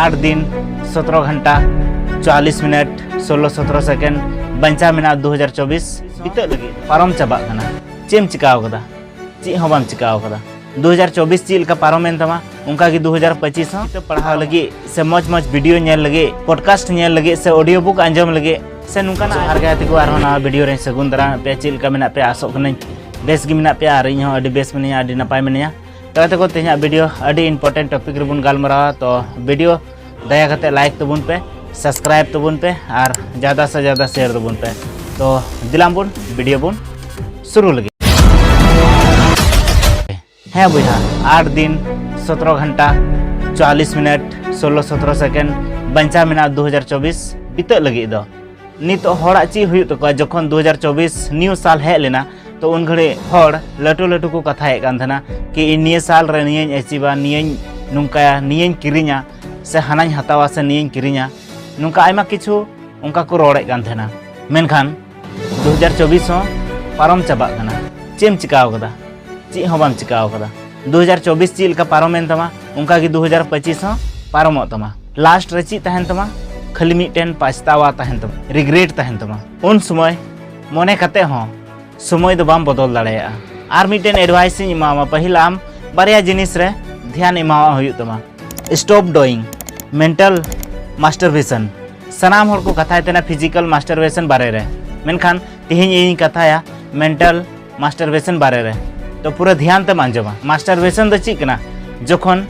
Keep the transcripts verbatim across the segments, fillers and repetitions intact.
ᱟᱴ ᱫᱤᱱ, ᱥᱚᱛᱨᱚ ᱜᱷᱚᱱᱴᱟ, ᱪᱩᱣᱟᱞᱤᱥ ᱢᱤᱱᱤᱴ, ᱥᱳᱞᱳ ᱥᱚᱛᱨᱚ ᱥᱮᱠᱮᱱᱰ ᱵᱟᱧᱪᱟᱣ ᱢᱮᱱᱟᱜᱼᱟ᱾ ᱫᱩ ᱦᱟᱡᱟᱨ ᱪᱚᱵᱵᱤᱥ ᱵᱤᱛᱟᱹᱜ ᱞᱟᱹᱜᱤᱫ, ᱯᱟᱨᱚᱢ ᱪᱟᱵᱟᱜ ᱠᱟᱱᱟ᱾ ᱪᱮᱫ ᱮᱢ ᱪᱤᱠᱟᱹᱣ ᱠᱟᱫᱟ? ᱪᱮᱫ ᱦᱚᱸ ᱵᱟᱢ ᱪᱤᱠᱟᱹᱣ ᱠᱟᱫᱟ᱾ ᱫᱩ ᱦᱟᱡᱟᱨ ᱪᱚᱵᱵᱤᱥ ᱪᱮᱫ ᱞᱮᱠᱟ ᱯᱟᱨᱚᱢᱮᱱ ᱛᱟᱢᱟ, ᱚᱱᱠᱟ ᱜᱮ ᱫᱩ ᱦᱟᱡᱟᱨ ᱯᱚᱸᱪᱤᱥ ᱦᱚᱸ᱾ ᱠᱤᱛᱟᱹᱵ ᱯᱟᱲᱦᱟᱣ ᱞᱟᱹᱜᱤᱫ ᱥᱮ ᱢᱚᱡᱽ ᱢᱚᱡᱽ ᱵᱷᱤᱰᱤᱭᱳ ᱧᱮᱞ ᱞᱟᱹᱜᱤᱫ, ᱯᱚᱰᱠᱟᱥᱴ ᱧᱮᱞ ᱞᱟᱹᱜᱤᱫ ᱥᱮ ᱚᱰᱤᱭᱳ ᱵᱩᱠ ᱟᱸᱡᱚᱢ ᱞᱟᱹᱜᱤᱫ ᱥᱮ ᱱᱚᱝᱠᱟᱱᱟᱜ᱾ ᱡᱚᱦᱟᱨ ᱜᱮ ᱜᱟᱛᱮ ᱠᱚ, ᱟᱨᱦᱚᱸ ᱱᱟᱣᱟ ᱵᱷᱤᱰᱤᱭᱳ ᱨᱮᱧ ᱥᱟᱹᱜᱩᱱ ᱫᱟᱨᱟᱢᱮᱫ ᱯᱮᱭᱟ᱾ ᱪᱮᱫ ᱞᱮᱠᱟ ᱢᱮᱱᱟᱜ ᱯᱮᱭᱟ? ᱟᱥᱚᱜ ᱠᱟᱹᱱᱟᱹᱧ ᱵᱮᱥ ᱜᱮ ᱢᱮᱱᱟᱜ ᱯᱮᱭᱟ, ᱟᱨ ᱤᱧ ᱦᱚᱸ ᱟᱹᱰᱤ ᱵᱮᱥ ᱢᱤᱱᱟᱹᱧᱟ, ᱟᱹᱰᱤ ᱱᱟᱯᱟᱭ ᱢᱤᱱᱟᱹᱧᱟ᱾ ᱛᱚ ᱜᱟᱛᱮ ᱠᱚ, ᱛᱮᱦᱮᱧᱟᱜ ᱵᱷᱤᱰᱤᱭᱳ ᱟᱹᱰᱤ ᱤᱢᱯᱚᱨᱴᱮᱱᱴ ᱴᱚᱯᱤᱠ ᱨᱮᱵᱚᱱ ᱜᱟᱞᱢᱟᱨᱟᱣᱟ᱾ ᱛᱚ ᱵᱷᱤᱰᱤᱭᱳ ᱫᱟᱭᱟ ᱠᱟᱛᱮ ᱞᱟᱭᱤᱠ ᱛᱟᱵᱚᱱ ᱯᱮ, ᱥᱟᱵᱥᱠᱨᱟᱭᱤᱵ ᱛᱟᱵᱚᱱ ᱯᱮ ᱟᱨ ᱡᱟᱫᱟ ᱥᱮ ᱡᱟᱫᱟ ᱥᱮᱭᱟᱨ ᱛᱟᱵᱚᱱ ᱯᱮ᱾ ᱛᱚ ᱫᱮᱞᱟ ᱵᱚᱱ ᱵᱷᱤᱰᱤᱭᱳ ᱵᱚᱱ ᱥᱩᱨᱩ ᱞᱟᱹᱜᱤᱫ᱾ ᱦᱮᱸ ᱵᱚᱭᱦᱟ, ᱟᱴ ᱫᱤᱱ, ᱥᱚᱛᱨᱚ ᱜᱷᱚᱱᱴᱟ, ᱪᱩᱣᱟᱞᱤᱥ ᱢᱤᱱᱤᱴ, ᱥᱳᱞᱳ ᱥᱚᱛᱨᱚ ᱥᱮᱠᱮᱱᱰ ᱵᱟᱧᱪᱟᱣ ᱢᱮᱱᱟᱜᱼᱟ ᱫᱩ ᱦᱟᱡᱟᱨ ᱪᱚᱵᱵᱤᱥ ᱵᱤᱛᱟᱹᱜ ᱞᱟᱹᱜᱤᱫ ᱫᱚ᱾ ᱱᱤᱛᱚᱜ ᱦᱚᱲᱟᱜ ᱪᱮᱫ ᱦᱩᱭᱩᱜ ᱛᱟᱠᱚᱣᱟ, ᱡᱚᱠᱷᱚᱱ ᱫᱩ ᱦᱟᱡᱟᱨ ᱪᱚᱵᱵᱤᱥ ᱱᱤᱭᱩ ᱥᱟᱞ ᱦᱮᱡ ᱞᱮᱱᱟ, ᱛᱚ ᱩᱱ ᱜᱷᱟᱹᱲᱤᱡ ᱦᱚᱲ ᱞᱟᱹᱴᱩ ᱞᱟᱹᱴᱩ ᱠᱚ ᱠᱟᱛᱷᱟᱭᱮᱫ ᱠᱟᱱ ᱛᱟᱦᱮᱱᱟ ᱠᱤ ᱤᱧ ᱱᱤᱭᱟᱹ ᱥᱟᱞ ᱨᱮ ᱱᱤᱭᱟᱹᱧ ᱮᱪᱤᱵᱟ, ᱱᱤᱭᱟᱹᱧ ᱱᱚᱝᱠᱟᱭᱟ, ᱱᱤᱭᱟᱹᱧ ᱠᱤᱨᱤᱧᱟ ᱥᱮ ᱦᱟᱱᱟᱧ ᱦᱟᱛᱟᱣᱟ ᱥᱮ ᱱᱤᱭᱟᱹᱧ ᱠᱤᱨᱤᱧᱟ, ᱱᱚᱝᱠᱟ ᱟᱭᱢᱟ ᱠᱤᱪᱷᱩ ᱚᱱᱠᱟ ᱠᱚ ᱨᱚᱲᱮᱫ ᱠᱟᱱ ᱛᱟᱦᱮᱱᱟ᱾ ᱢᱮᱱᱠᱷᱟᱱ ᱫᱩ ᱦᱟᱡᱟᱨ ᱪᱚᱵᱵᱤᱥ ᱦᱚᱸ ᱯᱟᱨᱚᱢ ᱪᱟᱵᱟᱜ ᱠᱟᱱᱟ᱾ ᱪᱮᱫ ᱮᱢ ᱪᱤᱠᱟᱹᱣ ᱠᱟᱫᱟ? ᱪᱮᱫ ᱦᱚᱸ ᱵᱟᱢ ᱪᱤᱠᱟᱹᱣ ᱠᱟᱫᱟ᱾ ᱫᱩ ᱦᱟᱡᱟᱨ ᱪᱚᱵᱵᱤᱥ ᱪᱮᱫ ᱞᱮᱠᱟ ᱯᱟᱨᱚᱢᱮᱱ ᱛᱟᱢᱟ, ᱚᱱᱠᱟ ᱜᱮ ᱫᱩ ᱦᱟᱡᱟᱨ ᱯᱚᱸᱪᱤᱥ ᱦᱚᱸ ᱯᱟᱨᱚᱢᱚᱜ ᱛᱟᱢᱟ᱾ ᱞᱟᱥᱴ ᱨᱮ ᱪᱮᱫ ᱛᱟᱦᱮᱱ ᱛᱟᱢᱟ? ᱠᱷᱟᱹᱞᱤ ᱢᱤᱫᱴᱮᱱ ᱯᱟᱪᱷᱛᱟᱣᱟ ᱛᱟᱦᱮᱱ ᱛᱟᱢᱟ, ᱨᱤᱜᱨᱮᱴ ᱛᱟᱦᱮᱱ ᱛᱟᱢᱟ᱾ ᱩᱱ ᱥᱚᱢᱚᱭ ᱢᱚᱱᱮ ᱠᱟᱛᱮ ᱦᱚᱸ ᱥᱚᱢᱚᱭ ᱫᱚ ᱵᱟᱢ ᱵᱚᱫᱚᱞ ᱫᱟᱲᱮᱭᱟᱜᱼᱟ᱾ ᱟᱨ ᱢᱤᱫᱴᱮᱱ ᱮᱰᱵᱷᱟᱭᱤᱥ ᱤᱧ ᱮᱢᱟᱢᱟ, ᱯᱟᱹᱦᱤᱞ ᱟᱢ ᱵᱟᱨᱭᱟ ᱡᱤᱱᱤᱥ ᱨᱮ ᱫᱷᱮᱭᱟᱱ ᱮᱢᱟᱣᱟᱜ ᱦᱩᱭᱩᱜ ᱛᱟᱢᱟ᱾ Stop doing mental masturbation᱾ ᱥᱟᱱᱟᱢ ᱦᱚᱲ ᱠᱚ ᱠᱟᱛᱷᱟᱭ ᱛᱟᱦᱮᱱᱟ ᱯᱷᱤᱡᱤᱠᱟᱞ ᱢᱟᱥᱴᱟᱨᱵᱮᱥᱚᱱ ᱵᱟᱨᱮ ᱨᱮ, ᱢᱮᱱᱠᱷᱟᱱ ᱛᱮᱦᱮᱧ ᱤᱧ ᱠᱟᱛᱷᱟᱭᱟ ᱢᱮᱱᱴᱟᱞ ᱢᱟᱥᱴᱟᱨᱵᱮᱥᱚᱱ ᱵᱟᱨᱮ ᱨᱮ᱾ ᱛᱚ ᱯᱩᱨᱟᱹ ᱫᱷᱮᱭᱟᱱ ᱛᱮᱢ ᱟᱸᱡᱚᱢᱟ᱾ ᱢᱟᱥᱴᱟᱨᱵᱮᱥᱚᱱ ᱫᱚ ᱪᱮᱫ ᱠᱟᱱᱟ? ᱡᱚᱠᱷᱚᱱ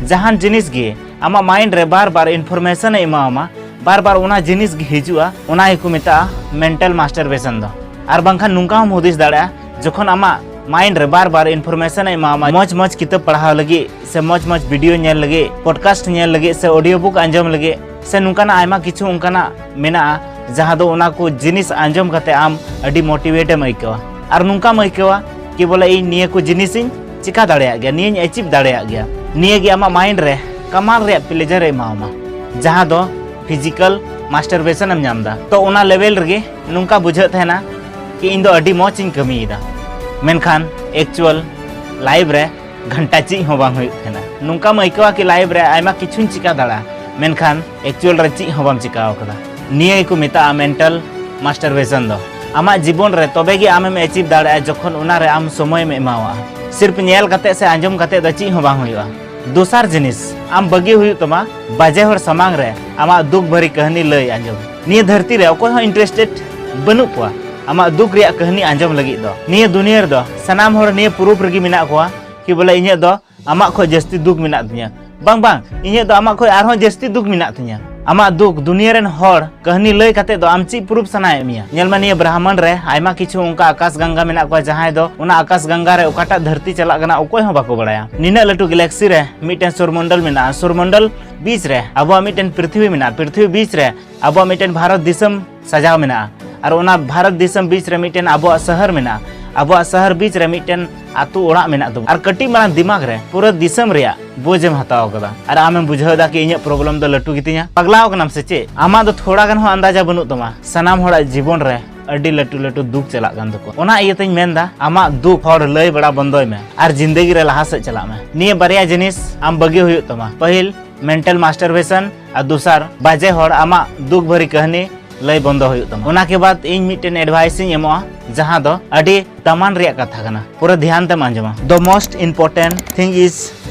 ᱡᱟᱦᱟᱱ ᱡᱤᱱᱤᱥ ᱜᱮ ᱟᱢᱟᱜ ᱢᱟᱭᱤᱱᱰ ᱨᱮ ᱵᱟᱨ ᱵᱟᱨ ᱤᱱᱯᱷᱚᱨᱢᱮᱥᱚᱱ ᱮ ᱮᱢᱟᱣᱟᱢᱟ, ᱵᱟᱨ ᱵᱟᱨ ᱚᱱᱟ ᱡᱤᱱᱤᱥ ᱜᱮ ᱦᱤᱡᱩᱜᱼᱟ, ᱚᱱᱟ ᱜᱮᱠᱚ ᱢᱮᱛᱟᱜᱼᱟ ᱢᱮᱱᱴᱟᱞ ᱢᱟᱥᱴᱟᱨᱵᱮᱥᱚᱱ ᱫᱚ᱾ ᱟᱨ ᱵᱟᱝᱠᱷᱟᱱ ᱱᱚᱝᱠᱟ ᱦᱚᱸᱢ ᱦᱩᱫᱤᱥ ᱫᱟᱲᱮᱭᱟᱜᱼᱟ, ᱡᱚᱠᱷᱚᱱ ᱟᱢᱟᱜ ᱢᱟᱭᱤᱱᱰ ᱨᱮ ᱵᱟᱨ ᱵᱟᱨ ᱤᱱᱯᱷᱚᱨᱢᱮᱥᱚᱱ ᱮ ᱮᱢᱟᱣᱟᱢᱟ, ᱢᱚᱡᱽ ᱢᱚᱡᱽ ᱠᱤᱛᱟᱹᱵ ᱯᱟᱲᱦᱟᱣ ᱞᱟᱹᱜᱤᱫ ᱥᱮ ᱢᱚᱡᱽ ᱢᱚᱡᱽ ᱵᱷᱤᱰᱤᱭᱳ ᱧᱮᱞ ᱞᱟᱹᱜᱤᱫ, ᱯᱚᱰᱠᱟᱥᱴ ᱧᱮᱞ ᱞᱟᱹᱜᱤᱫ ᱥᱮ ᱚᱰᱤᱭᱳ ᱵᱩᱠ ᱟᱸᱡᱚᱢ ᱞᱟᱹᱜᱤᱫ ᱥᱮ ᱱᱚᱝᱠᱟᱱᱟᱜ ᱟᱭᱢᱟ ᱠᱤᱪᱷᱩ ᱚᱱᱠᱟᱱᱟᱜ ᱢᱮᱱᱟᱜᱼᱟ, ᱡᱟᱦᱟᱸ ᱫᱚ ᱚᱱᱟ ᱠᱚ ᱡᱤᱱᱤᱥ ᱟᱸᱡᱚᱢ ᱠᱟᱛᱮ ᱟᱢ ᱟᱹᱰᱤ ᱢᱳᱴᱤᱵᱷᱮᱴ ᱮᱢ ᱟᱹᱭᱠᱟᱹᱣᱟ᱾ ᱟᱨ ᱱᱚᱝᱠᱟᱢ ᱟᱹᱭᱠᱟᱹᱣᱟ ᱠᱤ ᱵᱚᱞᱮ ᱤᱧ ᱱᱤᱭᱟᱹ ᱠᱚ ᱡᱤᱱᱤᱥᱤᱧ ᱪᱮᱠᱟ ᱫᱟᱲᱮᱭᱟᱜ ᱜᱮᱭᱟ, ᱱᱤᱭᱟᱹᱧ ᱟᱪᱤᱵᱷ ᱫᱟᱲᱮᱭᱟᱜ ᱜᱮᱭᱟ᱾ ᱱᱤᱭᱟᱹ ᱜᱮ ᱟᱢᱟᱜ ᱢᱟᱭᱤᱱᱰ ᱨᱮ ᱠᱟᱢᱟᱞ ᱨᱮᱭᱟᱜ ᱯᱞᱮᱡᱟᱨ ᱮ ᱮᱢᱟᱣᱟᱢᱟ, ᱡᱟᱦᱟᱸ ᱫᱚ ᱯᱷᱤᱡᱤᱠᱟᱞ ᱢᱟᱥᱴᱟᱨᱵᱮᱥᱚᱱ ᱮᱢ ᱧᱟᱢ ᱮᱫᱟ᱾ ᱛᱚ ᱚᱱᱟ ᱞᱮᱵᱮᱞ ᱨᱮᱜᱮ ᱱᱚᱝᱠᱟ ᱵᱩᱡᱷᱟᱹᱜ ᱛᱟᱦᱮᱱᱟ ᱠᱤ ᱤᱧ ᱫᱚ ᱟᱹᱰᱤ ᱢᱚᱡᱽ ᱤᱧ ᱠᱟᱹᱢᱤᱭᱮᱫᱟ, ᱢᱮᱱᱠᱷᱟᱱ ᱮᱠᱪᱩᱣᱟᱞ ᱞᱟᱭᱤᱯᱷ ᱨᱮ ᱜᱷᱟᱱᱴᱟ ᱪᱮᱫ ᱦᱚᱸ ᱵᱟᱝ ᱦᱩᱭᱩᱜ ᱛᱟᱦᱮᱱᱟ᱾ ᱱᱚᱝᱠᱟᱢ ᱟᱹᱭᱠᱟᱹᱣᱟ ᱠᱤ ᱞᱟᱭᱤᱯᱷ ᱨᱮ ᱟᱭᱢᱟ ᱠᱤᱪᱷᱩᱧ ᱪᱮᱠᱟ ᱫᱟᱲᱮᱭᱟᱜᱼᱟ, ᱢᱮᱱᱠᱷᱟᱱ ᱮᱠᱪᱩᱭᱟᱞ ᱨᱮ ᱪᱮᱫ ᱦᱚᱸ ᱵᱟᱢ ᱪᱤᱠᱟᱹ ᱟᱠᱟᱫᱟ᱾ ᱱᱤᱭᱟᱹ ᱜᱮᱠᱚ ᱢᱮᱛᱟᱜᱼᱟ ᱢᱮᱱᱴᱟᱞ ᱢᱟᱥᱴᱟᱨᱵᱮᱥᱚᱱ ᱫᱚ᱾ ᱟᱢᱟᱜ ᱡᱤᱵᱚᱱ ᱨᱮ ᱛᱚᱵᱮ ᱜᱮ ᱟᱢᱮᱢ ᱮᱪᱤᱵᱷ ᱫᱟᱲᱮᱭᱟᱜᱼᱟ, ᱡᱚᱠᱷᱚᱱ ᱚᱱᱟ ᱨᱮ ᱟᱢ ᱥᱚᱢᱚᱭᱮᱢ ᱮᱢᱟᱣᱟᱜᱼᱟ᱾ ᱥᱤᱨᱯ ᱧᱮᱞ ᱠᱟᱛᱮ ᱥᱮ ᱟᱸᱡᱚᱢ ᱠᱟᱛᱮ ᱫᱚ ᱪᱮᱫ ᱦᱚᱸ ᱵᱟᱝ ᱦᱩᱭᱩᱜᱼᱟ᱾ ᱫᱚᱥᱟᱨ ᱡᱤᱱᱤᱥ, ᱟᱢ ᱵᱟᱹᱜᱤ ᱦᱩᱭᱩᱜ ᱛᱟᱢᱟ ᱵᱟᱡᱮ ᱦᱚᱲ ᱥᱟᱢᱟᱝ ᱨᱮ ᱟᱢᱟᱜ ᱫᱩᱠ ᱵᱷᱟᱹᱨᱤ ᱠᱟᱹᱦᱱᱤ ᱞᱟᱹᱭ ᱟᱸᱡᱚᱢ᱾ ᱱᱤᱭᱟᱹ ᱫᱷᱟᱹᱨᱛᱤ ᱨᱮ ᱚᱠᱚᱭ ᱦᱚᱸ ᱤᱱᱴᱟᱨᱮᱥᱴᱮᱰ ᱵᱟᱹᱱᱩᱜ ᱠᱚᱣᱟ ᱟᱢᱟᱜ ᱫᱩᱠ ᱨᱮᱭᱟᱜ ᱠᱟᱹᱦᱱᱤ ᱟᱸᱡᱚᱢ ᱞᱟᱹᱜᱤᱫ ᱫᱚ᱾ ᱱᱤᱭᱟᱹ ᱫᱩᱱᱤᱭᱟᱹ ᱨᱮᱫᱚ ᱥᱟᱱᱟᱢ ᱦᱚᱲ ᱱᱤᱭᱟᱹ ᱯᱨᱩᱯ ᱨᱮᱜᱮ ᱢᱮᱱᱟᱜ ᱠᱚᱣᱟ ᱠᱤ ᱵᱚᱞᱮ ᱤᱧᱟᱹᱜ ᱫᱚ ᱟᱢᱟᱜ ᱠᱷᱚᱡ ᱡᱟᱹᱥᱛᱤ ᱫᱩᱠ ᱢᱮᱱᱟᱜ ᱛᱤᱧᱟᱹ᱾ ᱵᱟᱝ, ᱵᱟᱝ, ᱤᱧᱟᱹᱜ ᱫᱚ ᱟᱢᱟᱜ ᱠᱷᱚᱡ ᱟᱨᱦᱚᱸ ᱡᱟᱹᱥᱛᱤ ᱫᱩᱠ ᱢᱮᱱᱟᱜ ᱛᱤᱧᱟᱹ᱾ ᱟᱢᱟᱜ ᱫᱩᱠ ᱫᱩᱱᱤᱭᱟᱹ ᱨᱮᱱ ᱦᱚᱲ ᱠᱟᱹᱦᱱᱤ ᱞᱟᱹᱭ ᱠᱟᱛᱮ ᱫᱚ ᱟᱢ ᱪᱮᱫ ᱯᱨᱩᱯ ᱥᱟᱱᱟᱭᱮᱫ ᱢᱮᱭᱟ? ᱧᱮᱞ ᱢᱮ, ᱱᱤᱭᱟᱹ ᱵᱨᱟᱦᱢᱟᱱᱰ ᱨᱮ ᱟᱭᱢᱟ ᱠᱤᱪᱷᱩ ᱚᱱᱠᱟ ᱟᱠᱟᱥ ᱜᱟᱝᱜᱟ ᱢᱮᱱᱟᱜ ᱠᱚᱣᱟ, ᱡᱟᱦᱟᱸᱭ ᱫᱚ ᱚᱱᱟ ᱟᱠᱟᱥ ᱜᱟᱝᱜᱟ ᱨᱮ ᱚᱠᱟᱴᱟᱜ ᱫᱷᱟᱹᱨᱛᱤ ᱪᱟᱞᱟᱜ ᱠᱟᱱᱟ ᱚᱠᱚᱭ ᱦᱚᱸ ᱵᱟᱠᱚ ᱵᱟᱲᱟᱭᱟ᱾ ᱱᱤᱱᱟᱹᱜ ᱞᱟᱹᱴᱩ ᱜᱮᱞᱟᱠᱥᱤ ᱨᱮ ᱢᱤᱫᱴᱮᱱ ᱥᱩᱨᱢᱚᱱᱰᱚᱞ ᱢᱮᱱᱟᱜᱼᱟ, ᱥᱩᱨᱢᱚᱱᱰᱚᱞ ᱵᱤᱪ ᱨᱮ ᱟᱵᱚᱣᱟᱜ ᱢᱤᱫᱴᱮᱱ ᱯᱨᱤᱛᱷᱤᱵᱤ ᱢᱮᱱᱟᱜᱼᱟ, ᱯᱨᱤᱛᱷᱤᱵᱤ ᱵᱤᱪ ᱨᱮ ᱟᱵᱚᱣᱟᱜ ᱢᱤᱫᱴᱮᱱ ᱵᱷᱟᱨᱚᱛ ᱫᱤᱥᱚᱢ ᱥᱟᱡᱟᱣ ᱢᱮᱱᱟᱜᱼᱟ᱾ ᱟᱨ ᱚᱱᱟ ᱵᱷᱟᱨᱚᱛ ᱫᱤᱥᱚᱢ ᱵᱤᱪ ᱨᱮ ᱢᱤᱫᱴᱮᱱ ᱟᱵᱚᱣᱟᱜ ᱥᱚᱦᱚᱨ ᱢᱮᱱᱟᱜᱼᱟ, ᱟᱵᱚᱣᱟᱜ ᱥᱚᱦᱚᱨ ᱵᱤᱪ ᱨᱮ ᱢᱤᱫᱴᱮᱱ ᱟᱹᱛᱩ ᱚᱲᱟᱜ ᱢᱮᱱᱟᱜ ᱛᱟᱵᱚᱱᱟ᱾ ᱟᱨ ᱠᱟᱹᱴᱤᱡ ᱢᱟᱨᱟᱝ ᱫᱤᱢᱟᱜᱽ ᱨᱮ ᱯᱩᱨᱟᱹ ᱫᱤᱥᱚᱢ ᱨᱮᱭᱟᱜ ᱵᱳᱡᱮᱢ ᱦᱟᱛᱟᱣ ᱟᱠᱟᱫᱟ᱾ ᱟᱨ ᱟᱢᱮᱢ ᱵᱩᱡᱷᱟᱹᱣ ᱮᱫᱟ ᱠᱤ ᱤᱧᱟᱹᱜ ᱯᱨᱚᱵᱞᱮᱢ ᱫᱚ ᱞᱟᱹᱴᱩ ᱜᱮᱛᱤᱧᱟ? ᱯᱟᱜᱽᱞᱟᱣ ᱠᱟᱱᱟᱢ ᱥᱮ ᱪᱮᱫ? ᱟᱢᱟᱜ ᱫᱚ ᱛᱷᱚᱲᱟ ᱜᱟᱱ ᱦᱚᱸ ᱟᱱᱫᱟᱡᱟ ᱵᱟᱹᱱᱩᱜ ᱛᱟᱢᱟ ᱥᱟᱱᱟᱢ ᱦᱚᱲᱟᱜ ᱡᱤᱵᱚᱱ ᱨᱮ ᱟᱹᱰᱤ ᱞᱟᱹᱴᱩ ᱞᱟᱹᱴᱩ ᱫᱩᱠ ᱪᱟᱞᱟᱜ ᱠᱟᱱ ᱛᱟᱠᱚᱣᱟ᱾ ᱚᱱᱟ ᱤᱭᱟᱹᱛᱮᱧ ᱢᱮᱱᱫᱟ, ᱟᱢᱟᱜ ᱫᱩᱠ ᱦᱚᱲ ᱞᱟᱹᱭ ᱵᱟᱲᱟ ᱵᱚᱱᱫᱚᱭ ᱢᱮ ᱟᱨ ᱡᱤᱱᱫᱮᱜᱤ ᱨᱮ ᱞᱟᱦᱟ ᱥᱮᱫ ᱪᱟᱞᱟᱜ ᱢᱮ᱾ ᱱᱤᱭᱟᱹ ᱵᱟᱨᱭᱟ ᱡᱤᱱᱤᱥ ᱟᱢ ᱵᱟᱹᱜᱤ ᱦᱩᱭᱩᱜ ᱛᱟᱢᱟ᱾ ᱯᱟᱹᱦᱤᱞ, ᱢᱮᱱᱴᱟᱞ ᱢᱟᱥᱴᱟᱨᱵᱮᱥᱚᱱ, ᱟᱨ ᱫᱚᱥᱟᱨ, ᱵᱟᱡᱮ ᱦᱚᱲ ᱟᱢᱟᱜ ᱫᱩᱠ ᱵᱷᱟᱹᱨᱤ ᱠᱟᱹᱦᱱᱤ ᱞᱟᱹᱭ ᱵᱚᱱᱫᱚ ᱦᱩᱭᱩᱜ ᱛᱟᱢᱟ᱾ ᱚᱱᱟ ᱠᱮ ᱵᱟᱫ ᱤᱧ ᱢᱤᱫᱴᱮᱱ ᱮᱰᱵᱷᱟᱭᱤᱥ ᱤᱧ ᱮᱢᱚᱜᱼᱟ, ᱡᱟᱦᱟᱸ ᱫᱚ ᱟᱹᱰᱤ ᱫᱟᱢᱟᱱ ᱨᱮᱭᱟᱜ ᱠᱟᱛᱷᱟ ᱠᱟᱱᱟ, ᱯᱩᱨᱟᱹ ᱫᱷᱮᱭᱟᱱ ᱛᱮᱢ ᱟᱸᱡᱚᱢᱟ᱾ The most important thing is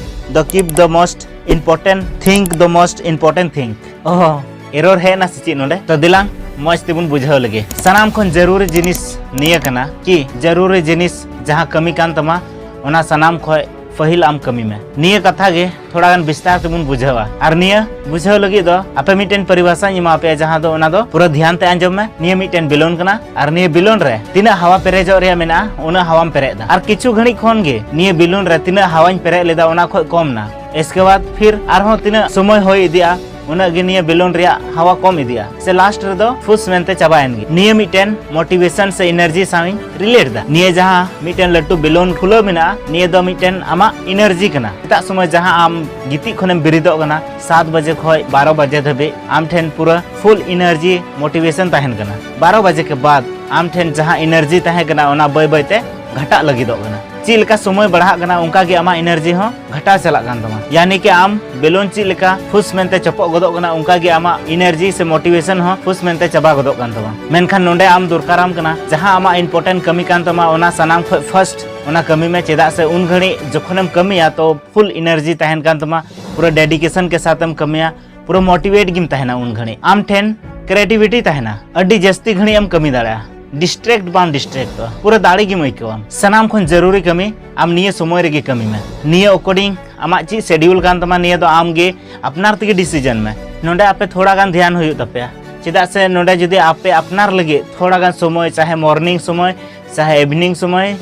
the keep the most important thing the most important thing. ᱚᱦᱚ, ᱮᱨᱚᱨ ᱦᱮᱡ ᱮᱱᱟ ᱥᱮ ᱪᱮᱫ ᱱᱚᱰᱮ? ᱛᱚ ᱫᱮᱞᱟᱝ ᱢᱚᱡᱽ ᱛᱮᱵᱚᱱ ᱵᱩᱡᱷᱟᱹᱣ ᱞᱮᱜᱮ᱾ ᱥᱟᱱᱟᱢ ᱠᱷᱚᱱ ᱡᱟᱹᱨᱩᱨᱤ ᱡᱤᱱᱤᱥ ᱱᱤᱭᱟᱹ ᱠᱟᱱᱟ ᱠᱤ ᱡᱟᱹᱨᱩᱨᱤ ᱡᱤᱱᱤᱥ ᱡᱟᱦᱟᱸ ᱠᱟᱹᱢᱤ ᱠᱟᱱ ᱛᱟᱢᱟ, ᱚᱱᱟ ᱥᱟᱱᱟᱢ ᱠᱷᱚᱡ ᱯᱟᱹᱦᱤᱞ ᱟᱢ ᱠᱟᱹᱢᱤ ᱢᱮ᱾ ᱱᱤᱭᱟᱹ ᱠᱟᱛᱷᱟ ᱜᱮ ᱛᱷᱚᱲᱟ ᱜᱟᱱ ᱵᱤᱥᱛᱟᱨ ᱛᱮᱵᱚᱱ ᱵᱩᱡᱷᱟᱹᱣᱟ᱾ ᱟᱨ ᱱᱤᱭᱟᱹ ᱵᱩᱡᱷᱟᱹᱣ ᱞᱟᱹᱜᱤᱫ ᱫᱚ ᱟᱯᱮ ᱢᱤᱫᱴᱮᱱ ᱯᱚᱨᱤᱵᱷᱟᱥᱟᱧ ᱮᱢᱟ ᱯᱮᱭᱟ, ᱡᱟᱦᱟᱸ ᱫᱚ ᱚᱱᱟ ᱫᱚ ᱯᱩᱨᱟᱹ ᱫᱷᱮᱭᱟᱱ ᱛᱮ ᱟᱸᱡᱚᱢ ᱢᱮ᱾ ᱱᱤᱭᱟᱹ ᱢᱤᱫᱴᱮᱱ ᱵᱮᱞᱩᱱ ᱠᱟᱱᱟ, ᱟᱨ ᱱᱤᱭᱟᱹ ᱵᱮᱞᱩᱱ ᱨᱮ ᱛᱤᱱᱟᱹᱜ ᱦᱟᱣᱟ ᱯᱮᱨᱮᱡᱚᱜ ᱨᱮᱭᱟᱜ ᱢᱮᱱᱟᱜᱼᱟ, ᱩᱱᱟᱹᱜ ᱦᱟᱣᱟᱢ ᱯᱮᱨᱮᱡ ᱮᱫᱟ᱾ ᱟᱨ ᱠᱤᱪᱷᱩ ᱜᱷᱟᱹᱲᱤᱡ ᱠᱷᱚᱱ ᱜᱮ ᱱᱤᱭᱟᱹ ᱵᱮᱞᱩᱱ ᱨᱮ ᱛᱤᱱᱟᱹᱜ ᱦᱟᱣᱟᱧ ᱯᱮᱨᱮᱡ ᱞᱮᱫᱟ, ᱚᱱᱟ ᱠᱷᱚᱡ ᱠᱚᱢ ᱱᱟ᱾ ᱮᱥᱠᱮ ᱵᱟᱫ ᱯᱷᱤᱨ ᱟᱨᱦᱚᱸ ᱛᱤᱱᱟᱹᱜ ᱥᱚᱢᱚᱭ ᱦᱩᱭ ᱤᱫᱤᱜᱼᱟ, ᱩᱱᱟᱹᱜ ᱜᱮ ᱱᱤᱭᱟᱹ ᱵᱮᱞᱩᱱ ᱨᱮᱭᱟᱜ ᱦᱟᱣᱟ ᱠᱚᱢ ᱤᱫᱤᱜᱼᱟ, ᱥᱮ ᱞᱟᱥᱴ ᱨᱮᱫᱚ ᱯᱷᱩᱥ ᱢᱮᱱᱛᱮ ᱪᱟᱵᱟᱭᱮᱱ ᱜᱮ᱾ ᱱᱤᱭᱟᱹ ᱢᱤᱫᱴᱮᱱ ᱢᱳᱴᱤᱵᱷᱮᱥᱚᱱ ᱥᱮ ᱮᱱᱟᱨᱡᱤ ᱥᱟᱶ ᱤᱧ ᱨᱤᱞᱮᱴ ᱮᱫᱟ᱾ ᱱᱤᱭᱟᱹ ᱡᱟᱦᱟᱸ ᱢᱤᱫᱴᱮᱱ ᱞᱟᱹᱴᱩ ᱵᱮᱞᱩᱱ ᱯᱷᱩᱞᱟᱹᱣ ᱢᱮᱱᱟᱜᱼᱟ, ᱱᱤᱭᱟᱹ ᱫᱚ ᱢᱤᱫᱴᱮᱱ ᱟᱢᱟᱜ ᱮᱱᱟᱨᱡᱤ ᱠᱟᱱᱟ᱾ ᱥᱮᱛᱟᱜ ᱥᱚᱢᱚᱭ ᱡᱟᱦᱟᱸ ᱟᱢ ᱜᱤᱛᱤᱡ ᱠᱷᱚᱱᱮᱢ ᱵᱮᱨᱮᱫᱚᱜ ᱠᱟᱱᱟ, ᱥᱟᱛ ᱵᱟᱡᱮ ᱠᱷᱚᱱ ᱵᱟᱨᱚ ᱵᱟᱡᱮ ᱫᱷᱟᱹᱵᱤᱡ ᱟᱢ ᱴᱷᱮᱱ ᱯᱩᱨᱟᱹ ᱯᱷᱩᱞ ᱮᱱᱟᱨᱡᱤ ᱢᱳᱴᱤᱵᱷᱮᱥᱚᱱ ᱛᱟᱦᱮᱱ ᱠᱟᱱᱟ᱾ ᱵᱟᱨᱚ ᱵᱟᱡᱮ ᱠᱮ ᱵᱟᱫ ᱟᱢ ᱴᱷᱮᱱ ᱡᱟᱦᱟᱸ ᱮᱱᱟᱨᱡᱤ ᱛᱟᱦᱮᱸ ᱠᱟᱱᱟ, ᱚᱱᱟ ᱵᱟᱹᱭ ᱵᱟᱹᱭ ᱛᱮ ᱜᱷᱟᱴᱟᱜ ᱞᱟᱹᱜᱤᱫᱚᱜ ᱠᱟᱱᱟ᱾ ᱪᱮᱫ ᱞᱮᱠᱟ ᱥᱚᱢᱚᱭ ᱵᱟᱲᱦᱟᱜ ᱠᱟᱱᱟ, ᱚᱱᱠᱟ ᱜᱮ ᱟᱢᱟᱜ ᱮᱱᱟᱨᱡᱤ ᱦᱚᱸ ᱜᱷᱟᱴᱟᱣ ᱪᱟᱞᱟᱜ ᱠᱟᱱ ᱛᱟᱢᱟ᱾ ᱭᱟᱱᱤ ᱠᱤ ᱟᱢ ᱵᱮᱞᱩᱱ ᱪᱮᱫ ᱞᱮᱠᱟ ᱯᱷᱩᱥ ᱢᱮᱱᱛᱮ ᱪᱚᱯᱚᱜ ᱜᱚᱫᱚᱜ ᱠᱟᱱᱟ, ᱚᱱᱠᱟ ᱜᱮ ᱟᱢᱟᱜ ᱮᱱᱟᱨᱡᱤ ᱥᱮ ᱢᱳᱴᱤᱵᱷᱮᱥᱚᱱ ᱦᱚᱸ ᱯᱷᱩᱥ ᱢᱮᱱᱛᱮ ᱪᱟᱵᱟ ᱜᱚᱫᱚᱜ ᱠᱟᱱ ᱛᱟᱢᱟ᱾ ᱢᱮᱱᱠᱷᱟᱱ ᱱᱚᱰᱮ ᱟᱢ ᱫᱚᱨᱠᱟᱨᱟᱢ ᱠᱟᱱᱟ, ᱡᱟᱦᱟᱸ ᱟᱢᱟᱜ ᱤᱢᱯᱚᱨᱴᱮᱱᱴ ᱠᱟᱹᱢᱤ ᱠᱟᱱ ᱛᱟᱢᱟ, ᱚᱱᱟ ᱥᱟᱱᱟᱢ ᱠᱷᱚᱱ ᱯᱷᱟᱥᱴ ᱚᱱᱟ ᱠᱟᱹᱢᱤ ᱢᱮ᱾ ᱪᱮᱫᱟᱜ ᱥᱮ ᱩᱱ ᱜᱷᱟᱹᱲᱤᱡ ᱡᱚᱠᱷᱚᱱᱮᱢ ᱠᱟᱹᱢᱤᱭᱟ, ᱛᱚ ᱯᱷᱩᱞ ᱮᱱᱟᱨᱡᱤ ᱛᱟᱦᱮᱱ ᱠᱟᱱ ᱛᱟᱢᱟ, ᱯᱩᱨᱟᱹ ᱰᱮᱰᱤᱠᱮᱥᱚᱱ ᱠᱮ ᱥᱟᱛᱷ ᱮᱢ ᱠᱟᱹᱢᱤᱭᱟ, ᱯᱩᱨᱟᱹ ᱢᱳᱴᱤᱵᱷᱮᱴ ᱜᱮᱢ ᱛᱟᱦᱮᱱᱟ᱾ ᱩᱱ ᱜᱷᱟᱹᱲᱤᱡ ᱟᱢ ᱴᱷᱮᱱ ᱠᱨᱤᱭᱮᱴᱤᱵᱷᱤᱴᱤ ᱛᱟᱦᱮᱱᱟ, ᱟᱹᱰᱤ ᱡᱟᱹᱥᱛᱤ ᱜᱷᱟᱹᱲᱤᱡ ᱮᱢ ᱠᱟᱹᱢᱤ ᱫᱟᱲᱮᱭᱟᱜᱼᱟ, ᱰᱤᱥᱴᱨᱮᱠᱴ ᱵᱟᱢ ᱰᱤᱥᱴᱨᱮᱠᱴᱚᱜᱼᱟ, ᱯᱩᱨᱟᱹ ᱫᱟᱲᱮ ᱜᱮᱢ ᱟᱹᱭᱠᱟᱹᱣᱟ᱾ ᱥᱟᱱᱟᱢ ᱠᱷᱚᱱ ᱡᱟᱹᱨᱩᱨᱤ ᱠᱟᱹᱢᱤ ᱟᱢ ᱱᱤᱭᱟᱹ ᱥᱚᱢᱚᱭ ᱨᱮᱜᱮ ᱠᱟᱹᱢᱤ ᱢᱮ᱾ ᱱᱤᱭᱟᱹ ᱟᱠᱚᱨᱰᱤᱝ ᱟᱢᱟᱜ ᱪᱮᱫ ᱥᱮᱰᱤᱭᱩᱞ ᱠᱟᱱ ᱛᱟᱢᱟ, ᱱᱤᱭᱟᱹ ᱫᱚ ᱟᱢ ᱜᱮ ᱟᱯᱱᱟᱨ ᱛᱮᱜᱮ ᱰᱤᱥᱤᱡᱚᱱ ᱢᱮ᱾ ᱱᱚᱰᱮ ᱟᱯᱮ ᱛᱷᱚᱲᱟ ᱜᱟᱱ ᱫᱷᱮᱭᱟᱱ ᱦᱩᱭᱩᱜ ᱛᱟᱯᱮᱭᱟ, ᱪᱮᱫᱟᱜ ᱥᱮ ᱱᱚᱰᱮ ᱡᱩᱫᱤ ᱟᱯᱮ ᱟᱯᱱᱟᱨ ᱞᱟᱹᱜᱤᱫ ᱛᱷᱚᱲᱟ ᱜᱟᱱ ᱥᱚᱢᱚᱭ, ᱪᱟᱦᱮ ᱢᱚᱨᱱᱤᱝ ᱥᱚᱢᱚᱭ, ᱪᱟᱦᱮ ᱤᱵᱷᱤᱱᱤᱝ ᱥᱚᱢᱚᱭ,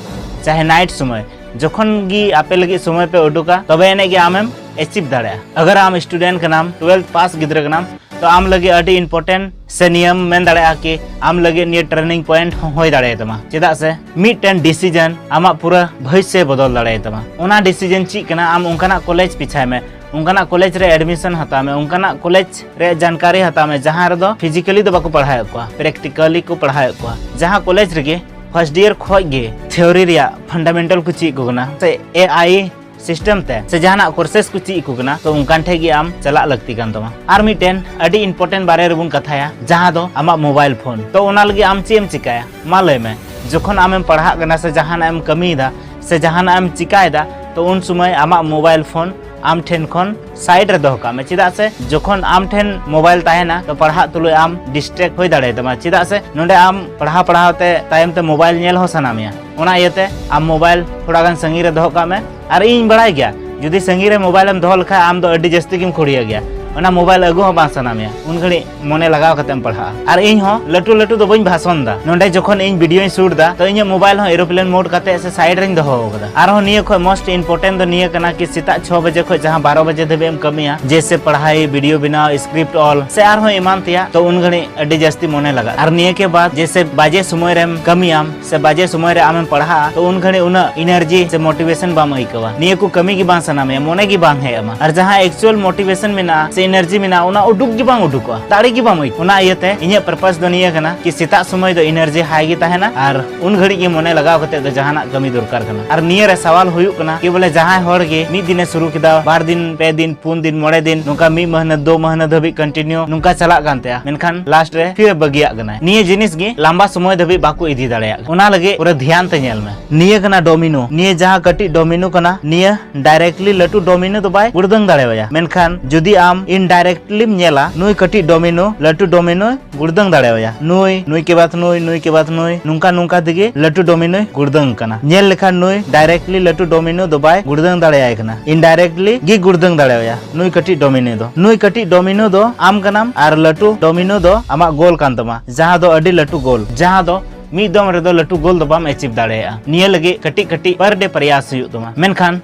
ᱪᱟᱦᱮ ᱱᱟᱭᱤᱴ ᱥᱚᱢᱚᱭ, ᱡᱚᱠᱷᱚᱱ ᱜᱮ ᱟᱯᱮ ᱞᱟᱹᱜᱤᱫ ᱥᱚᱢᱚᱭ ᱯᱮ ᱩᱰᱩᱠᱟ, ᱛᱚᱵᱮ ᱮᱱᱮᱡ ᱜᱮ ᱟᱢᱮᱢ ᱮᱪᱤᱵᱷ ᱫᱟᱲᱮᱭᱟᱜᱼᱟ᱾ ᱟᱜᱟᱨ ᱟᱢ ᱥᱴᱩᱰᱮᱱᱴ ᱠᱟᱱᱟᱢ, ᱴᱩᱭᱮᱞᱛᱷ ᱯᱟᱥ ᱜᱤᱫᱽᱨᱟᱹ ᱠᱟᱱᱟᱢ, ᱛᱚ ᱟᱢ ᱞᱟᱹᱜᱤᱫ ᱟᱹᱰᱤ ᱤᱢᱯᱚᱨᱴᱮᱱᱴ ᱥᱮ ᱱᱤᱭᱟᱹᱢ ᱢᱮᱱ ᱫᱟᱲᱮᱭᱟᱜᱼᱟ ᱠᱤ ᱟᱢ ᱞᱟᱹᱜᱤᱫ ᱱᱤᱭᱟᱹ ᱴᱟᱨᱱᱤᱝ ᱯᱚᱭᱮᱱᱴ ᱦᱚᱸ ᱦᱩᱭ ᱫᱟᱲᱮᱭᱟᱛᱟᱢᱟ᱾ ᱪᱮᱫᱟᱜ ᱥᱮ ᱢᱤᱫᱴᱮᱱ ᱰᱤᱥᱤᱡᱚᱱ ᱟᱢᱟᱜ ᱯᱩᱨᱟᱹ ᱵᱷᱚᱵᱤᱥᱥᱚᱭ ᱵᱚᱫᱚᱞ ᱫᱟᱲᱮᱭᱟᱛᱟᱢᱟ᱾ ᱚᱱᱟ ᱰᱤᱥᱤᱡᱚᱱ ᱪᱮᱫ ᱠᱟᱱᱟ? ᱟᱢ ᱚᱱᱠᱟᱱᱟᱜ ᱠᱚᱞᱮᱡᱽ ᱯᱤᱪᱷᱟᱭ ᱢᱮ, ᱚᱱᱠᱟᱱᱟᱜ ᱠᱚᱞᱮᱡᱽ ᱨᱮ ᱮᱰᱢᱤᱥᱚᱱ ᱦᱟᱛᱟᱣ ᱢᱮ, ᱚᱱᱠᱟᱱᱟᱜ ᱠᱚᱞᱮᱡᱽ ᱨᱮᱭᱟᱜ ᱡᱟᱱᱠᱟᱨᱤ ᱦᱟᱛᱟᱣ ᱢᱮ, ᱡᱟᱦᱟᱸ ᱨᱮᱫᱚ ᱯᱷᱤᱡᱤᱠᱟᱞᱤ ᱫᱚ ᱵᱟᱠᱚ ᱯᱟᱲᱦᱟᱣᱮᱫ ᱠᱚᱣᱟ, ᱯᱨᱮᱠᱴᱤᱠᱟᱞᱤ ᱠᱚ ᱯᱟᱲᱦᱟᱣᱮᱫ ᱠᱚᱣᱟ, ᱡᱟᱦᱟᱸ ᱠᱚᱞᱮᱡᱽ ᱨᱮᱜᱮ ᱯᱷᱟᱨᱥᱴ ᱤᱭᱟᱨ ᱠᱷᱚᱡ ᱜᱮ ᱛᱷᱤᱭᱳᱨᱤ ᱨᱮᱭᱟᱜ ᱯᱷᱟᱱᱰᱟᱢᱮᱱᱴᱟᱞ ᱠᱚ ᱪᱮᱫ ᱟᱠᱚ ᱠᱟᱱᱟ, ᱥᱮ ᱮ ᱟᱭ ᱥᱤᱥᱴᱮᱢ ᱛᱮ ᱥᱮ ᱡᱟᱦᱟᱱᱟᱜ ᱠᱳᱨᱥᱮᱥ ᱠᱚ ᱪᱮᱫ ᱟᱠᱚ ᱠᱟᱱᱟ, ᱛᱚ ᱚᱱᱠᱟᱱ ᱴᱷᱮᱡ ᱜᱮ ᱟᱢ ᱪᱟᱞᱟᱜ ᱞᱟᱹᱠᱛᱤ ᱠᱟᱱ ᱛᱟᱢᱟ᱾ ᱟᱨ ᱢᱤᱫᱴᱮᱱ ᱟᱹᱰᱤ ᱤᱢᱯᱚᱨᱴᱮᱱᱴ ᱵᱟᱨᱮ ᱨᱮᱵᱚᱱ ᱠᱟᱛᱷᱟᱭᱟ, ᱡᱟᱦᱟᱸ ᱫᱚ ᱟᱢᱟᱜ ᱢᱳᱵᱟᱭᱤᱞ ᱯᱷᱳᱱ᱾ ᱛᱚ ᱚᱱᱟ ᱞᱟᱹᱜᱤᱫ ᱟᱢ ᱪᱮᱫ ᱮᱢ ᱪᱤᱠᱟᱭᱟ? ᱢᱟ ᱞᱟᱹᱭ ᱢᱮ, ᱡᱚᱠᱷᱚᱱ ᱟᱢᱮᱢ ᱯᱟᱲᱦᱟᱜ ᱠᱟᱱᱟ ᱥᱮ ᱡᱟᱦᱟᱱᱟᱜ ᱮᱢ ᱠᱟᱹᱢᱤᱭᱮᱫᱟ ᱥᱮ ᱡᱟᱦᱟᱱᱟᱜ ᱮᱢ ᱪᱤᱠᱟᱭᱮᱫᱟ, ᱛᱚ ᱩᱱ ᱥᱚᱢᱚᱭ ᱟᱢᱟᱜ ᱢᱳᱵᱟᱭᱤᱞ ᱯᱷᱳᱱ ᱟᱢ ᱴᱷᱮᱱ ᱠᱷᱚᱱ ᱥᱟᱭᱤᱰ ᱨᱮ ᱫᱚᱦᱚ ᱠᱟᱜ ᱢᱮ᱾ ᱪᱮᱫᱟᱜ ᱥᱮ ᱡᱚᱠᱷᱚᱱ ᱟᱢ ᱴᱷᱮᱱ ᱢᱳᱵᱟᱭᱤᱞ ᱛᱟᱦᱮᱱᱟ, ᱛᱚ ᱯᱟᱲᱦᱟᱜ ᱛᱩᱞᱩᱡ ᱟᱢ ᱰᱤᱥᱴᱨᱮᱠᱴ ᱦᱩᱭ ᱫᱟᱲᱮᱭᱟᱛᱟᱢᱟ᱾ ᱪᱮᱫᱟᱜ ᱥᱮ ᱱᱚᱰᱮ ᱟᱢ ᱯᱟᱲᱦᱟᱣ ᱯᱟᱲᱦᱟᱣ ᱛᱮ ᱛᱟᱭᱚᱢ ᱛᱮ ᱢᱳᱵᱟᱭᱤᱞ ᱧᱮᱞ ᱦᱚᱸ ᱥᱟᱱᱟ ᱢᱮᱭᱟ᱾ ᱚᱱᱟ ᱤᱭᱟᱹᱛᱮ ᱟᱢ ᱢᱳᱵᱟᱭᱤᱞ ᱛᱷᱚᱲᱟ ᱜᱟᱱ ᱥᱟᱺᱜᱤᱧ ᱨᱮ ᱫᱚᱦᱚ ᱠᱟᱜ ᱢᱮ᱾ ᱟᱨ ᱤᱧ ᱵᱟᱲᱟᱭ ᱜᱮᱭᱟ, ᱡᱩᱫᱤ ᱥᱟᱺᱜᱤᱧ ᱨᱮ ᱢᱳᱵᱟᱭᱤᱞ ᱮᱢ ᱫᱚᱦᱚ ᱞᱮᱠᱷᱟᱡ, ᱟᱢ ᱫᱚ ᱟᱹᱰᱤ ᱡᱟᱹᱥᱛᱤ ᱜᱮᱢ ᱠᱷᱩᱲᱤᱭᱟᱹ ᱜᱮᱭᱟ, ᱚᱱᱟ ᱢᱳᱵᱟᱭᱤᱞ ᱟᱹᱜᱩ ᱦᱚᱸ ᱵᱟᱝ ᱥᱟᱱᱟ ᱢᱮᱭᱟ᱾ ᱩᱱ ᱜᱷᱟᱹᱲᱤᱡ ᱢᱚᱱᱮ ᱞᱟᱜᱟᱣ ᱠᱟᱛᱮᱢ ᱯᱟᱲᱦᱟᱜᱼᱟ᱾ ᱟᱨ ᱤᱧ ᱦᱚᱸ ᱞᱟᱹᱴᱩ ᱞᱟᱹᱴᱩ ᱫᱚ ᱵᱟᱹᱧ ᱵᱷᱟᱥᱚᱱ ᱫᱟ᱾ ᱱᱚᱰᱮ ᱡᱚᱠᱷᱚᱱ ᱤᱧ ᱵᱷᱤᱰᱤᱭᱳᱧ ᱥᱩᱴ ᱫᱟ, ᱛᱚ ᱤᱧᱟᱹᱜ ᱢᱳᱵᱟᱭᱤᱞ ᱦᱚᱸ ᱮᱨᱳᱯᱞᱮᱱ ᱢᱳᱰ ᱠᱟᱛᱮ ᱥᱮ ᱥᱟᱭᱤᱰ ᱨᱮᱧ ᱫᱚᱦᱚ ᱟᱠᱟᱫᱟ᱾ ᱟᱨᱦᱚᱸ ᱱᱤᱭᱟᱹ ᱠᱷᱚᱡ ᱢᱳᱥᱴ ᱤᱢᱯᱚᱨᱴᱮᱱᱴ ᱫᱚ ᱱᱤᱭᱟᱹ ᱠᱟᱱᱟ ᱠᱤ ᱥᱮᱛᱟᱜ ᱪᱷᱚ ᱵᱟᱡᱮ ᱠᱷᱚᱡ ᱡᱟᱦᱟᱸ ᱵᱟᱨᱚ ᱵᱟᱡᱮ ᱫᱷᱟᱹᱵᱤᱡ ᱮᱢ ᱠᱟᱹᱢᱤᱭᱟ, ᱡᱮᱭᱥᱮ ᱯᱟᱲᱦᱟᱭ, ᱵᱷᱤᱰᱤᱭᱳ ᱵᱮᱱᱟᱣ, ᱥᱠᱨᱤᱯᱴ ᱚᱞ ᱥᱮ ᱟᱨᱦᱚᱸ ᱮᱢᱟᱱ ᱛᱮᱭᱟᱜ, ᱛᱚ ᱩᱱ ᱜᱷᱟᱹᱲᱤᱡ ᱟᱹᱰᱤ ᱡᱟᱹᱥᱛᱤ ᱢᱚᱱᱮ ᱞᱟᱜᱟᱜᱼᱟ᱾ ᱟᱨ ᱱᱤᱭᱟᱹ ᱠᱮ ᱵᱟᱫ ᱡᱮᱭᱥᱮ ᱵᱟᱡᱮ ᱥᱚᱢᱚᱭ ᱨᱮᱢ ᱠᱟᱹᱢᱤᱭᱟᱢ ᱥᱮ ᱵᱟᱡᱮ ᱥᱚᱢᱚᱭ ᱨᱮ ᱟᱢᱮᱢ ᱯᱟᱲᱦᱟᱜᱼᱟ, ᱛᱚ ᱩᱱ ᱜᱷᱟᱹᱲᱤᱡ ᱩᱱᱟᱹᱜ ᱮᱱᱟᱨᱡᱤ ᱥᱮ ᱢᱳᱴᱤᱵᱷᱮᱥᱚᱱ ᱵᱟᱢ ᱟᱹᱭᱠᱟᱹᱣᱟ᱾ ᱱᱤᱭᱟᱹ ᱠᱚ ᱠᱟᱹᱢᱤ ᱜᱮ ᱵᱟᱝ ᱥᱟᱱᱟ ᱢᱮᱭᱟ, ᱢᱚᱱᱮ ᱜᱮ ᱵᱟᱝ ᱦᱮᱡ ᱟᱢᱟ᱾ ᱟᱨ ᱡᱟᱦᱟᱸ ᱮᱠᱪᱩᱭᱟᱞ ᱢᱳᱴᱤᱵᱷᱮᱥᱚᱱ ᱢᱮᱱᱟᱜᱼᱟ, ᱮᱱᱟᱨᱡᱤ ᱢᱮᱱᱟᱜᱼᱟ, ᱚᱱᱟ ᱩᱰᱩᱠ ᱜᱮ ᱵᱟᱝ ᱩᱰᱩᱠᱚᱜᱼᱟ, ᱫᱟᱲᱮ ᱜᱮ ᱵᱟᱢ ᱟᱹᱭᱠᱟᱹᱣᱟ᱾ ᱚᱱᱟ ᱤᱭᱟᱹᱛᱮ ᱤᱧᱟᱹᱜ ᱯᱟᱨᱯᱟᱥ ᱫᱚ ᱱᱤᱭᱟᱹ ᱠᱟᱱᱟ ᱠᱤ ᱥᱮᱛᱟᱜ ᱥᱚᱢᱚᱭ ᱫᱚ ᱮᱱᱟᱨᱡᱤ ᱦᱟᱭ ᱜᱮ ᱛᱟᱦᱮᱱᱟ ᱟᱨ ᱩᱱ ᱜᱷᱟᱹᱲᱤᱡ ᱜᱮ ᱢᱚᱱᱮ ᱞᱟᱜᱟᱣ ᱠᱟᱛᱮ ᱫᱚ ᱡᱟᱦᱟᱱᱟᱜ ᱠᱟᱹᱢᱤ ᱫᱚᱨᱠᱟᱨ ᱠᱟᱱᱟ᱾ ᱟᱨ ᱱᱤᱭᱟᱹ ᱨᱮ ᱥᱟᱣᱟᱞ ᱦᱩᱭᱩᱜ ᱠᱟᱱᱟ ᱠᱤ ᱵᱚᱞᱮ ᱡᱟᱦᱟᱸᱭ ᱦᱚᱲ ᱜᱮ ᱢᱤᱫ ᱫᱤᱱᱮ ᱥᱩᱨᱩ ᱠᱮᱫᱟ, ᱵᱟᱨ ᱫᱤᱱ, ᱯᱮ ᱫᱤᱱ, ᱯᱩᱱ ᱫᱤᱱ, ᱢᱚᱬᱮ ᱫᱤᱱ, ᱱᱚᱝᱠᱟ ᱢᱤᱫ ᱢᱟᱹᱦᱱᱟᱹ, ᱫᱳ ᱢᱟᱹᱦᱱᱟᱹ ᱫᱷᱟᱹᱵᱤᱡ ᱠᱚᱱᱴᱤᱱᱤᱭᱩ ᱱᱚᱝᱠᱟ ᱪᱟᱞᱟᱜ ᱠᱟᱱ ᱛᱟᱭᱟ, ᱢᱮᱱᱠᱷᱟᱱ ᱞᱟᱥᱴ ᱨᱮ ᱯᱷᱤᱨ ᱵᱟᱹᱜᱤᱭᱟᱜ ᱠᱟᱱᱟᱭ᱾ ᱱᱤᱭᱟᱹ ᱡᱤᱱᱤᱥ ᱜᱮ ᱞᱟᱢᱵᱟ ᱥᱚᱢᱚᱭ ᱫᱷᱟᱹᱵᱤᱡ ᱵᱟᱠᱚ ᱤᱫᱤ ᱫᱟᱲᱮᱭᱟᱜ ᱠᱟᱱᱟ᱾ ᱚᱱᱟ ᱞᱟᱹᱜᱤᱫ ᱯᱩᱨᱟᱹ ᱫᱷᱮᱭᱟᱱ ᱛᱮ ᱧᱮᱞ ᱢᱮ᱾ ᱱᱤᱭᱟᱹ ᱠᱟᱱᱟ ᱰᱳᱢᱤᱱᱳ᱾ ᱱᱤᱭᱟᱹ ᱡᱟᱦᱟᱸ ᱠᱟᱹᱴᱤᱡ ᱰᱳᱢᱤᱱᱳ ᱠᱟᱱᱟ, ᱱᱤᱭᱟᱹ ᱰᱟᱭᱨᱮᱠᱴᱞᱤ ᱞᱟᱹᱴᱩ ᱰᱳᱢᱤᱱᱳ ᱫᱚ ᱵᱟᱭ ᱜᱩᱲᱫᱟᱹᱝ ᱫᱟᱲᱮᱣᱟᱭᱟ᱾ ᱢᱮᱱᱠᱷᱟᱱ ᱡᱩᱫᱤ ᱟᱢ ᱤᱱᱰᱟᱭᱨᱮᱠᱴᱞᱤᱢ ᱧᱮᱞᱟ, ᱱᱩᱭ ᱠᱟᱹᱴᱤᱡ ᱰᱳᱢᱤᱱᱳ ᱞᱟᱹᱴᱩ ᱰᱳᱢᱤᱱᱳᱭ ᱜᱩᱲᱫᱟᱹᱝ ᱫᱟᱲᱮᱣᱟᱭᱟ᱾ ᱱᱩᱭ, ᱱᱩᱭ ᱠᱮ ᱵᱟᱫ ᱱᱩᱭ, ᱱᱩᱭ ᱠᱮ ᱵᱟᱫ ᱱᱩᱭ, ᱱᱚᱝᱠᱟ ᱱᱚᱝᱠᱟ ᱛᱮᱜᱮ ᱞᱟᱹᱴᱩ ᱰᱳᱢᱤᱱᱳᱭ ᱜᱩᱲᱫᱟᱹᱝ ᱠᱟᱱᱟ᱾ ᱧᱮᱞ ᱞᱮᱠᱷᱟᱱ ᱱᱩᱭ ᱰᱟᱭᱨᱮᱠᱴᱞᱤ ᱞᱟᱹᱴᱩ ᱰᱳᱢᱤᱱᱳ ᱫᱚ ᱵᱟᱭ ᱜᱩᱲᱫᱟᱹᱝ ᱫᱟᱲᱮᱭᱟᱭ ᱠᱟᱱᱟ, ᱤᱱᱰᱟᱭᱨᱮᱠᱴᱞᱤ ᱜᱮ ᱜᱩᱲᱫᱟᱹᱝ ᱫᱟᱲᱮᱣᱟᱭᱟ ᱱᱩᱭ ᱠᱟᱹᱴᱤᱡ ᱰᱳᱢᱤᱱᱳ ᱫᱚ᱾ ᱱᱩᱭ ᱠᱟᱹᱴᱤᱡ ᱰᱳᱢᱤᱱᱳ ᱫᱚ ᱟᱢ ᱠᱟᱱᱟᱢ ᱟᱨ ᱞᱟᱹᱴᱩ ᱰᱳᱢᱤᱱᱳ ᱫᱚ ᱟᱢᱟᱜ ᱜᱳᱞ ᱠᱟᱱ ᱛᱟᱢᱟ, ᱡᱟᱦᱟᱸ ᱫᱚ ᱟᱹᱰᱤ ᱞᱟᱹᱴᱩ ᱜᱳᱞ, ᱡᱟᱦᱟᱸ ᱫᱚ ᱢᱤᱫ ᱫᱚᱢ ᱨᱮᱫᱚ ᱞᱟᱹᱴᱩ ᱜᱳᱞ ᱫᱚ ᱵᱟᱢ ᱮᱪᱤᱵᱷ ᱫᱟᱲᱮᱭᱟᱜᱼᱟ᱾ ᱱᱤᱭᱟᱹ ᱞᱟᱹᱜᱤᱫ ᱠᱟᱹᱴᱤᱡ ᱠᱟᱹᱴᱤᱡ per day ᱯᱨᱚᱭᱟᱥ ᱦᱩᱭᱩᱜ ᱛᱟᱢᱟ᱾ ᱢᱮᱱᱠᱷᱟᱱ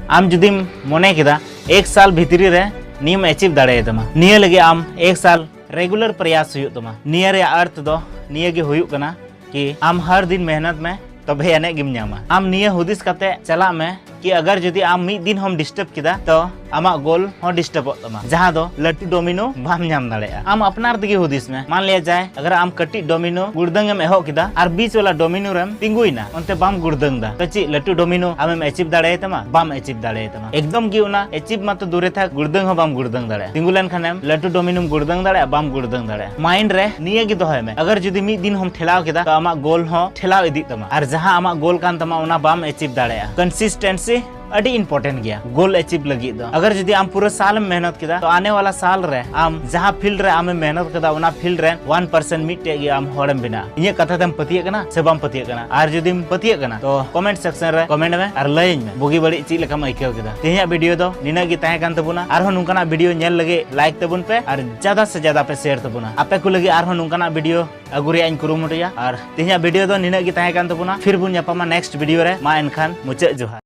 ᱟᱢ ᱡᱩᱫᱤᱢ ᱢᱚᱱᱮ ᱠᱮᱫᱟ ᱮᱠ ᱥᱟᱞ ᱵᱷᱤᱛᱨᱤ ᱨᱮ ᱱᱤᱭᱟᱹᱢ ᱮᱪᱤᱵᱷ ᱫᱟᱲᱮᱭᱟᱛᱟᱢᱟ, ᱱᱤᱭᱟᱹ ᱞᱟᱹᱜᱤᱫ ᱟᱢ ᱮᱠ ᱥᱟᱞ ᱨᱮᱜᱩᱞᱟᱨ ᱯᱨᱚᱭᱟᱥ ᱦᱩᱭᱩᱜ ᱛᱟᱢᱟ᱾ ᱱᱤᱭᱟᱹ ᱨᱮᱭᱟᱜ ᱟᱨᱛᱷ ᱫᱚ ᱱᱤᱭᱟᱹ ᱜᱮ ᱦᱩᱭᱩᱜ ᱠᱟᱱᱟ ᱠᱤ ᱟᱢ ᱦᱟᱨ ᱫᱤᱱ ᱢᱮᱦᱱᱚᱛ ᱢᱮ, ᱛᱚᱵᱮ ᱟᱹᱱᱤᱡ ᱜᱮᱢ ᱧᱟᱢᱟ᱾ ᱟᱢ ᱱᱤᱭᱟᱹ ᱦᱩᱫᱤᱥ ᱠᱟᱛᱮ ᱪᱟᱞᱟᱜ ᱢᱮ ᱠᱤ ᱟᱜᱟᱨ ᱡᱩᱫᱤ ᱟᱢ ᱢᱤᱫ ᱫᱤᱱ ᱦᱚᱸᱢ ᱰᱤᱥᱴᱟᱨᱵ ᱠᱮᱫᱟ, ᱛᱚ ᱟᱢᱟᱜ ᱜᱳᱞ ᱦᱚᱸ ᱰᱤᱥᱴᱟᱨᱵᱚᱜ ᱛᱟᱢᱟ, ᱡᱟᱦᱟᱸ ᱫᱚ ᱞᱟᱹᱴᱩ ᱰᱳᱢᱤᱱᱳ ᱵᱟᱢ ᱧᱟᱢ ᱫᱟᱲᱮᱭᱟᱜᱼᱟ᱾ ᱟᱢ ᱟᱯᱱᱟᱨ ᱛᱮᱜᱮ ᱦᱩᱫᱤᱥ ᱢᱮ᱾ ᱢᱟᱱ ᱞᱤᱭᱟ ᱡᱟᱭ, ᱟᱜᱟᱨ ᱟᱢ ᱠᱟᱹᱴᱤᱡ ᱰᱳᱢᱤᱱᱳ ᱜᱩᱲᱫᱟᱹᱝ ᱮᱢ ᱮᱦᱚᱵ ᱠᱮᱫᱟ ᱟᱨ ᱵᱤᱪ ᱣᱟᱞᱟ ᱰᱳᱢᱤᱱᱳ ᱨᱮᱢ ᱛᱤᱸᱜᱩᱭᱮᱱᱟ, ᱚᱱᱛᱮ ᱵᱟᱢ ᱜᱩᱲᱫᱟᱹᱝ ᱫᱟ, ᱛᱚ ᱪᱮᱫ ᱞᱟᱹᱴᱩ ᱰᱳᱢᱤᱱᱳ ᱟᱢᱮᱢ ᱮᱪᱤᱵᱷ ᱫᱟᱲᱮᱭᱟᱛᱟᱢᱟ? ᱵᱟᱢ ᱮᱪᱤᱵᱷ ᱫᱟᱲᱮᱭᱟᱛᱟᱢᱟ᱾ ᱮᱠᱫᱚᱢ ᱜᱮ ᱚᱱᱟ ᱮᱪᱤᱵᱷ ᱢᱟᱛᱚ ᱫᱩᱨᱮ ᱛᱷᱟᱠ, ᱜᱩᱲᱫᱟᱹᱝ ᱦᱚᱸ ᱵᱟᱢ ᱜᱩᱲᱫᱟᱹᱝ ᱫᱟᱲᱮᱭᱟᱜᱼᱟ᱾ ᱛᱤᱸᱜᱩ ᱞᱮᱱᱠᱷᱟᱱᱮᱢ ᱞᱟᱹᱴᱩ ᱰᱳᱢᱤᱱᱳᱢ ᱜᱩᱲᱫᱟᱹᱝ ᱫᱟᱲᱮᱭᱟᱜᱼᱟ? ᱵᱟᱢ ᱜᱩᱲᱫᱟᱹᱝ ᱫᱟᱲᱮᱭᱟᱜᱼᱟ᱾ ᱢᱟᱭᱤᱱᱰ ᱨᱮ ᱱᱤᱭᱟᱹ ᱜᱮ ᱫᱚᱦᱚᱭ ᱢᱮ, ᱟᱜᱟᱨ ᱡᱩᱫᱤ ᱢᱤᱫ ᱫᱤᱱ ᱦᱚᱸᱢ ᱴᱷᱮᱞᱟᱣ ᱠᱮᱫᱟ, ᱛᱚ ᱟᱢᱟᱜ ᱜᱳᱞ ᱦᱚᱸ ᱴᱷᱮᱞᱟᱣ ᱤᱫᱤᱜ ᱛᱟᱢᱟ, ᱟᱨ ᱡᱟᱦᱟᱸ ᱟᱢᱟᱜ ᱜᱳᱞ ᱠᱟᱱ ᱛᱟᱢᱟ ᱚᱱᱟ ᱵᱟᱢ ᱮᱪᱤᱵᱷ ᱫᱟᱲᱮᱭᱟᱜᱼᱟ᱾ ᱠᱚᱱᱥᱤᱥᱴᱮᱱᱥᱤ ᱟᱹᱰᱤ ᱤᱢᱯᱚᱨᱴᱮᱱᱴ ᱜᱮᱭᱟ ᱜᱳᱞ ᱮᱪᱤᱵᱷ ᱞᱟᱹᱜᱤᱫ ᱫᱚ᱾ ᱟᱜᱟᱨ ᱡᱩᱫᱤ ᱟᱢ ᱯᱩᱨᱟᱹ ᱥᱟᱞ ᱮᱢ ᱢᱮᱦᱱᱚᱛ ᱠᱮᱫᱟ, ᱛᱚ ᱟᱱᱮ ᱣᱟᱞᱟ ᱥᱟᱞ ᱨᱮ ᱟᱢ ᱡᱟᱦᱟᱸ ᱯᱷᱤᱞᱰ ᱨᱮ ᱟᱢᱮᱢ ᱢᱮᱦᱱᱚᱛ ᱠᱮᱫᱟ, ᱚᱱᱟ ᱯᱷᱤᱞᱰ ᱨᱮ ᱚᱣᱟᱱ ᱯᱟᱨᱥᱮᱱᱴ ᱢᱤᱫᱴᱮᱡ ᱜᱮ ᱟᱢ ᱦᱚᱲᱮᱢ ᱵᱮᱱᱟᱜᱼᱟ᱾ ᱤᱧᱟᱹᱜ ᱠᱟᱛᱷᱟ ᱛᱮᱢ ᱯᱟᱹᱛᱭᱟᱹᱜ ᱠᱟᱱᱟ ᱥᱮ ᱵᱟᱢ ᱯᱟᱹᱛᱭᱟᱹᱜ ᱠᱟᱱᱟ? ᱟᱨ ᱡᱩᱫᱤᱢ ᱯᱟᱹᱛᱭᱟᱹᱜ ᱠᱟᱱᱟ, ᱛᱚ ᱠᱚᱢᱮᱱᱴ ᱥᱮᱠᱥᱚᱱ ᱨᱮ ᱠᱚᱢᱮᱱᱴ ᱢᱮ ᱟᱨ ᱞᱟᱹᱭᱟᱹᱧ ᱢᱮ ᱵᱩᱜᱤ ᱵᱟᱹᱲᱤᱡ ᱪᱮᱫ ᱞᱮᱠᱟᱢ ᱟᱹᱭᱠᱟᱹᱣ ᱠᱮᱫᱟ᱾ ᱛᱮᱦᱮᱧᱟᱜ ᱵᱷᱤᱰᱤᱭᱳ ᱫᱚ ᱱᱤᱱᱟᱹᱜ ᱜᱮ ᱛᱟᱦᱮᱸ ᱠᱟᱱ ᱛᱟᱵᱚᱱᱟ᱾ ᱟᱨᱦᱚᱸ ᱱᱚᱝᱠᱟᱱᱟᱜ ᱵᱷᱤᱰᱤᱭᱳ ᱧᱮᱞ ᱞᱟᱹᱜᱤᱫ ᱞᱟᱭᱤᱠ ᱛᱟᱵᱚᱱ ᱯᱮ ᱟᱨ ᱡᱟᱫᱟ ᱥᱮ ᱡᱟᱫᱟ ᱯᱮ ᱥᱮᱭᱟᱨ ᱛᱟᱵᱚᱱᱟ᱾ ᱟᱯᱮ ᱠᱚ ᱞᱟᱹᱜᱤᱫ ᱟᱨᱦᱚᱸ ᱱᱚᱝᱠᱟᱱᱟᱜ ᱵᱷᱤᱰᱤᱭᱳ ᱟᱹᱜᱩ ᱨᱮᱭᱟᱜ ᱤᱧ ᱠᱩᱨᱩᱢᱩᱴᱩᱭᱟ᱾ ᱟᱨ ᱛᱮᱦᱮᱧᱟᱜ ᱵᱷᱤᱰᱤᱭᱳ ᱫᱚ ᱱᱤᱱᱟᱹᱜ ᱜᱮ ᱛᱟᱦᱮᱸ ᱠᱟᱱ ᱛᱟᱵᱚᱱᱟ᱾ ᱯᱷᱤᱨ ᱵᱚᱱ ᱧᱟᱯᱟᱢᱟ ᱱᱮᱠᱥᱴ ᱵᱷᱤᱰᱤᱭᱳ ᱨᱮ᱾ ᱢᱟ ᱮᱱᱠᱷᱟᱱ ᱢᱩᱪᱟᱹᱫ ᱡᱚᱦᱟᱨ᱾